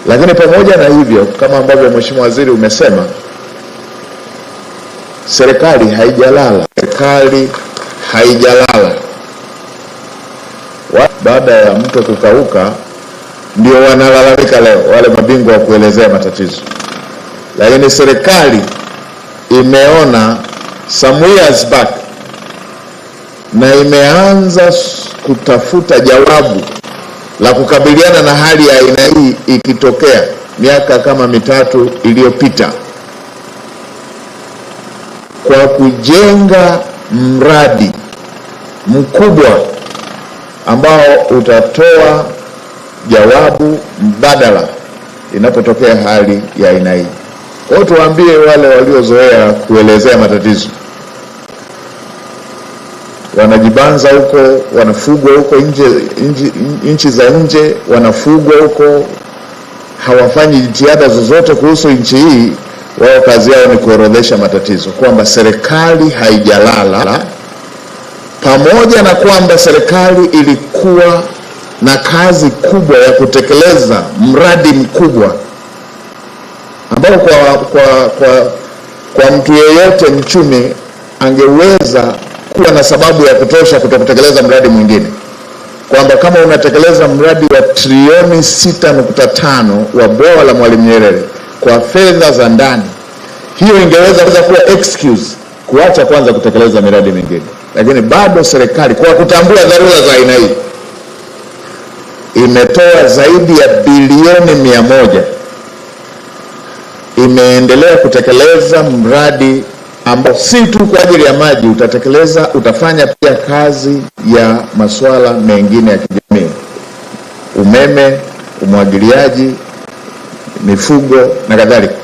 Lakini pamoja na hivyo, kama ambavyo Mheshimiwa Waziri umesema, serikali haijalala, serikali haijalala. Baada ya mto kukauka ndio wanalalamika leo wale mabingwa wa kuelezea matatizo, lakini serikali imeona some years back na imeanza kutafuta jawabu la kukabiliana na hali ya aina hii ikitokea miaka kama 3 iliyopita kwa kujenga mradi mkubwa ambao utatoa jawabu mbadala inapotokea hali ya aina hii. Kwa hiyo tuwaambie wale waliozoea kuelezea matatizo, wanajibanza huko, wanafugwa huko nje, nchi za nje, wanafugwa huko, hawafanyi jitihada zozote kuhusu nchi hii. Wao kazi yao ni kuorodhesha matatizo, kwamba serikali haijalala, pamoja na kwamba serikali ilikuwa na kazi kubwa ya kutekeleza mradi mkubwa ambao kwa mtu yeyote mchumi angeweza kuwa na sababu ya kutosha kutokutekeleza mradi mwingine, kwamba kama unatekeleza mradi wa trilioni 6.5 wa bwawa la Mwalimu Nyerere kwa fedha za ndani, hiyo ingeweza kuwa excuse kuacha kwanza kutekeleza miradi mingine. Lakini bado serikali kwa kutambua dharura za aina hii imetoa zaidi ya bilioni 100, imeendelea kutekeleza mradi ambao si tu kwa ajili ya maji, utafanya pia kazi ya masuala mengine ya kijamii, umeme, umwagiliaji, mifugo na kadhalika.